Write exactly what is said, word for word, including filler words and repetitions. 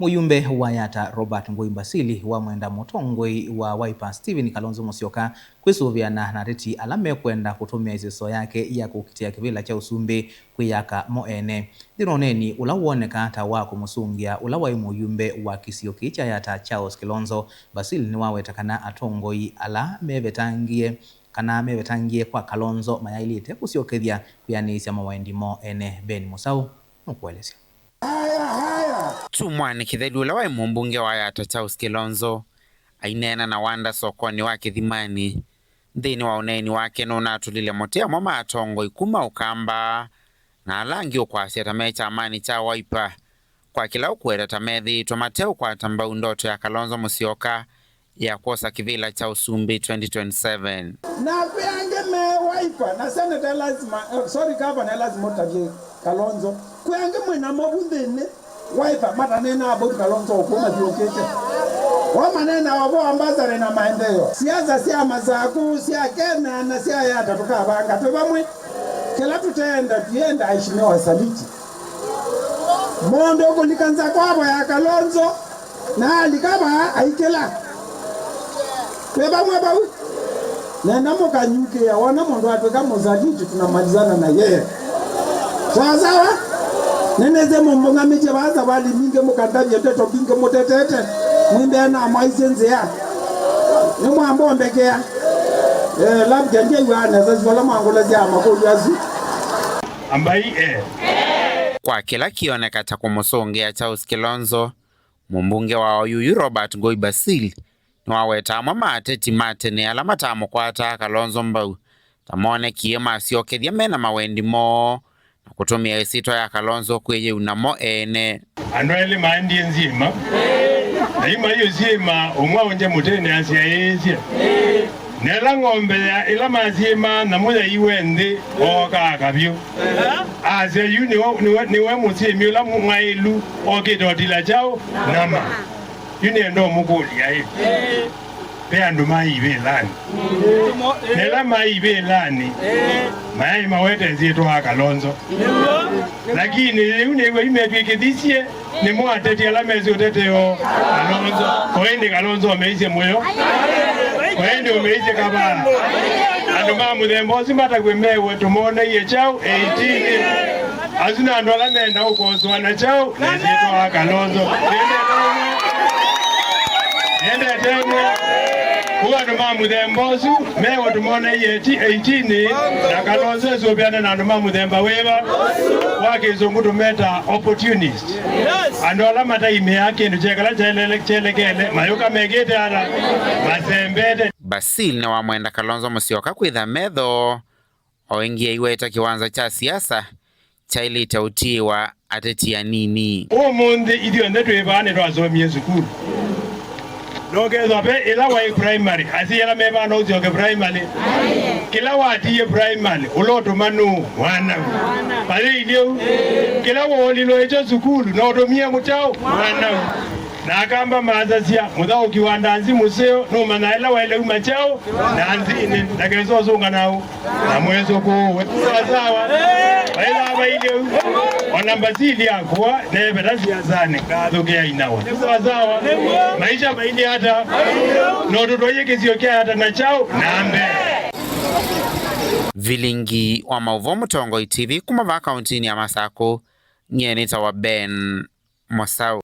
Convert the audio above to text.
Mũyumbe wa Yatta Robert Ngũi Basili wamwenda mũtongoi wa Wiper Stephen Kalonzo Musyoka kwĩsũvĩana na ateti ala mekwenda kũtũmĩa ĩseso yake ya kũkitĩa kĩvĩla kya ũsumbĩ kwĩyaka mo ene. Nthĩnĩ wa ũneeni ũla woonekaa ta wa kũmũsũngĩa ũla waĩ mũyumbe wa kĩsio kĩĩ kya Yatta Charles Kilonzo, Basili nĩwaweta kana atongoi ala mevetangie kana mevetangie kwa Kalonzo mayaĩlĩte kũsyokethya kwĩanĩĩsya mawendi moo ene. Ben Mũsaũ nũkũelesya. Kyumwanĩ kĩthelu, ũla waĩ mũmbunge wa Yatta Charles Kilonzo aineena na Wanda sokonĩ wa Kĩthimani. Nthĩnĩ wa ũneeni wake, nũnatũlile mũtĩ amwe ma atongoi kuma Ũkamba na ala angĩ ũkwasya ta me kyamanĩ kya Wiper, kwa kĩla ũkũweta ta methĩĩtwe mateũkwata mbau ndoto ya Kalonzo Musyoka ya kwosa kĩvĩla kya ũsumbĩ twenty twenty-seven. Na kwĩ angĩ me Wiper na senator lazima, eh, sorry, governor lazima ũtavye Kalonzo. Kwĩ angĩ mwĩ namo vu nthĩnĩ Wiper mataneenaa about Kalonzo ũkũ mathiũkĩte. Wamaneenaa ũvoo wa mbasarĩ na maendeeo. Siasa sya Masaku, sya Kenya na sya Yatta tũkavanga twĩ vamwe. Kĩla tũteenda, tũyenda aheshimiwa Saliti. Mũndũ ũkũlika nza kwavo ya Kalonzo na alika vaa aikĩla. Twĩ vamwe vau. Nenda mũkanyukĩa, wona mũndũ atwĩka mũsaliti, tunamalizana na yeye. Sawa sawa? Nĩnĩsĩ mũmbũngamĩtye vaa savalĩ mbingĩ, mũkandavya ndeto mbingĩ mũtetete. Nĩmbee namwaisye nzĩa. Nĩmwambombekea. Eh, labda ndyĩw'aa nesa vala mwangũlasya makũlyo asu. Ambai, eh. Kwa kĩla kĩoneka ta kũmũsũngĩa Charles Kilonzo, mũmbunge wa Oyuyu Robert Ngũi Basili nĩwaweta amwe ma ateti ma tene ala matamũkwataa Kalonzo mbau ta monekie masyokethya mena mawendi moo na kũtũmĩa ĩsyĩtwa ya Kalonzo kwĩyĩuna mo ene. Andũ elĩ maendie nzyĩma, na yu maiũsyĩma, ũmwe aũngye mũtĩnĩ asyaĩĩsye. Na ĩla ng'ombe ya ĩla masyĩmaa nyamũ yaiwe nthĩ, ookaa kavyũ. Asya, "Yu nĩwe, nĩwe, nĩwe mũsyĩmi ũla mwaĩlu okĩte ũtila kyaũ nyama." Yu nĩenda ũmũkũlya ĩ, ve andũ maĩ ivĩlanĩ? Na ĩla maĩ ivĩlanĩ, mayaĩ mawete nzyĩtwa wa Kalonzo. Lakini yĩu nĩw'o imetw'ĩkĩthisye nĩmo ateti ala mesĩ ũteteo Kalonzo. Ko ĩndĩ Kalonzo ũmeisye mũyo? Ko ĩndĩ ũmeisye kavaa? Andũ ma mũthemba ũsu matavw'e mewe tũmoneie kyaũ eighteen? Asu nĩ andũ ala menda ũkoswa na kyaũ? Na ĩsyĩtwa wa Kalonzo. Nĩendete ũmwe. Nĩendete ũmwe. Kũu andũ ma mũthemba ũsu mewe tũmoneie eighteen, na Kalonzo esũvĩane na andũ ma mũthemba wĩva? Wa kĩsũngũ tũmeta opportunist. Andũ ala mataimĩaa kĩndũ kyekala kyelele-, kyelekele, mayũka mekĩte ata? Masembete. Basili nĩwamwenda Kalonzo Musyoka kwĩtha metho o ĩngĩ aiweta kĩwanza kya siasa kyaĩlĩte ũtiĩwa ateti anini. Ũmũnthĩ ithyonthe twĩ vaa nĩtwasomie sukulu. Na ũkethwa ve ĩla waĩ primary, asyai ala me vaa no ũsyoke primary. Kĩla watiie primary, ũla ũtũma nũũ? Mwanau. Vayĩilye ũu. Kĩla woolilwe ĩkyo sukulu, no ũtũmie mũkyaũ? Mwanau. Na Akamba masasya, mũthaũki wa ndanzi mũseo nũmanyaa ĩla waĩle uma kyaũ? Ndanzinĩ, ndakesa ũsũnganaũ na mwĩsũkũũwe. Sawa sawa. Vaĩla vailyĩ ũu. Ona Basili akũa, neveta siasanĩ, ngathũkĩa inawa. Sawa sawa. Maisha mailyĩ ata? No tũtwaie kĩsio kya ata na kyaũ na mbee. Vilingi wa maũvoo Mũtongoi T V kuma vaa kauntinĩ ya Masakũ, nyie nĩtawa Ben Mũsaũ.